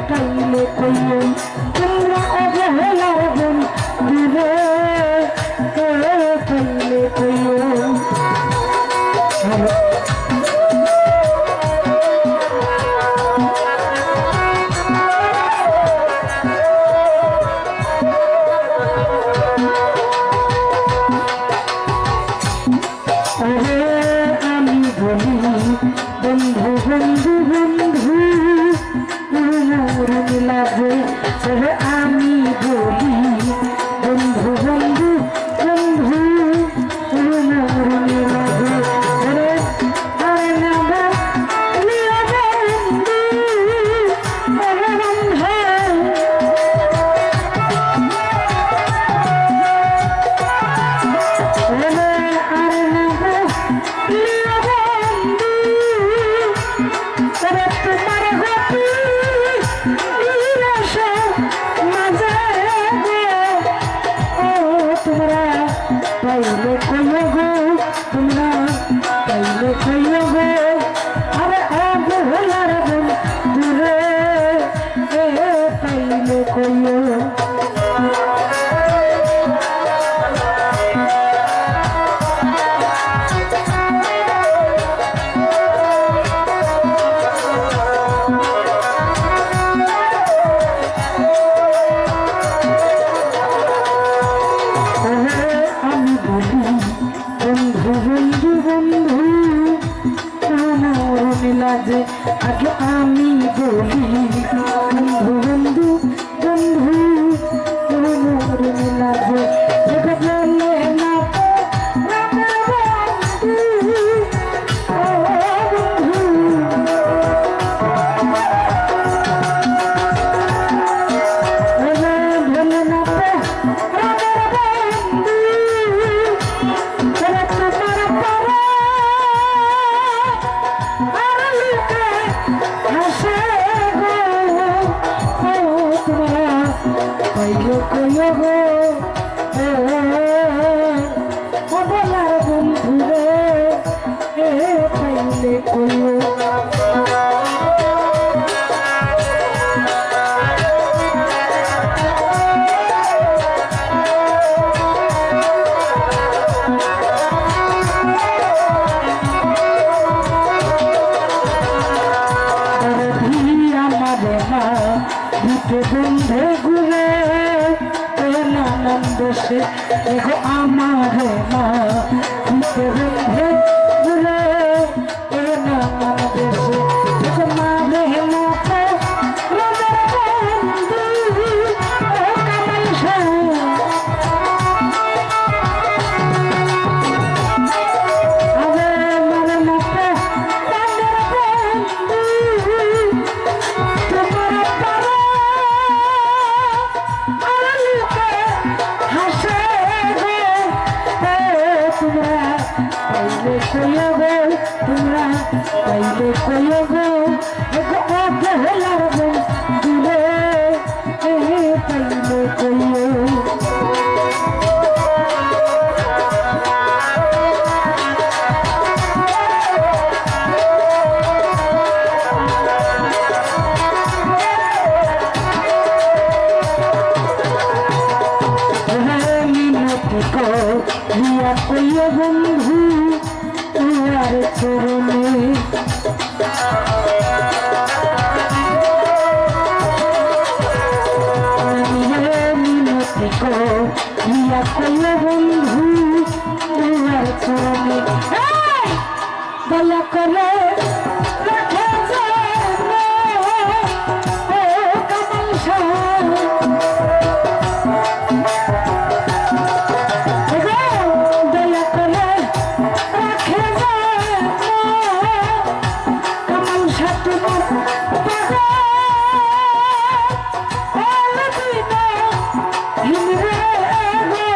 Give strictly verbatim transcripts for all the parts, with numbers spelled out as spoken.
পাইলে কইও, তুমরা অবহেলার বন্ধুরে, কে পাইলে কইও। ওরে আমি বলি বন্ধু, বন্ধু, বন্ধু, উমর মিলাজে। ওরে আমি বলি বন্ধু, বন্ধু, বন্ধু, উমর মিলাজে। ওরে আরে না বলিও বন্ধু, ওরে বন্ধু। ওরে আরে না বন্ধু, ওরে তোমার গতি নিরাশা মাঝে গো। ও তোমরা পাইলে কইও গো, তোমরা পাইলে কইও গো। আরে অবহেলার বন্ধুরে, এ পাইলে কইও। ওরে আমি বলি বন্ধু, বন্ধু, বন্ধু, উমর মিলাজে। আগে আমি বলি বন্ধু, বন্ধু, বন্ধু, উমর মিলাজে। যেটা বলে না তো রামের বন্ধু, ও বন্ধু। ওরে বলে না তো রামের বন্ধু, ওরে তোমার পরে আর লোকে হাসে গো। ও তোমরা পাইলে কইও গো, ও অবলার বন্ধুরে, এ পাইলে কইও। দরদি আমারে না দিতে বন্ধে ঘুরে, এ নানান দেশে। দেখো আমারে না দিতে বন্ধে ঘুরে, এ নানান দেশে। দেখো মারে না তো রোজার বন্ধু, ও কামাল শাহ। আরে মারে না তো রোজার বন্ধু, তোমার পরে আর লোকে হাসে গো। ও তোমরা পাইলে কইও গো, তোমরা পাইলে কইও গো। এগো অবহেলার বন্ধুরে, এ পাইলে কইও। ওরে মিনতি করিয়া কইও বন্ধু, তোমার চরণে। ওরে মিনতি করিয়া কইও বন্ধু, তোমার চরণে। এই! দয়া করে রাখে যেন, ও কামাল শাহ। এগো, দয়া করে রাখে যেন, কামাল শাহ তোমার পাগল। ও মদিনা হিমরে গো।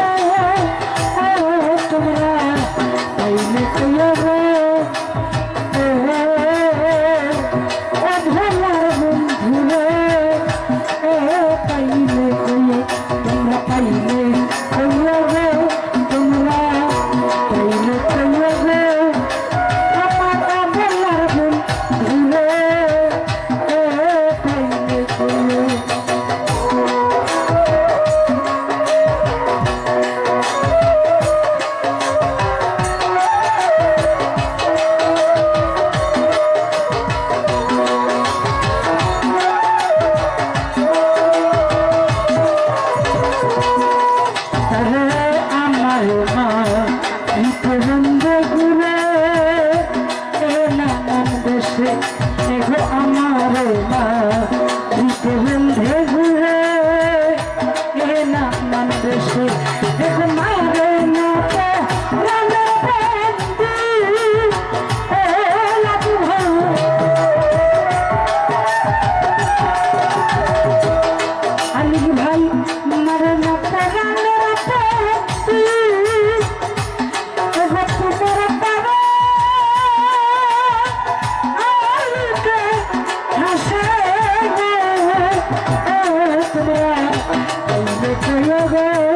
আইও গো,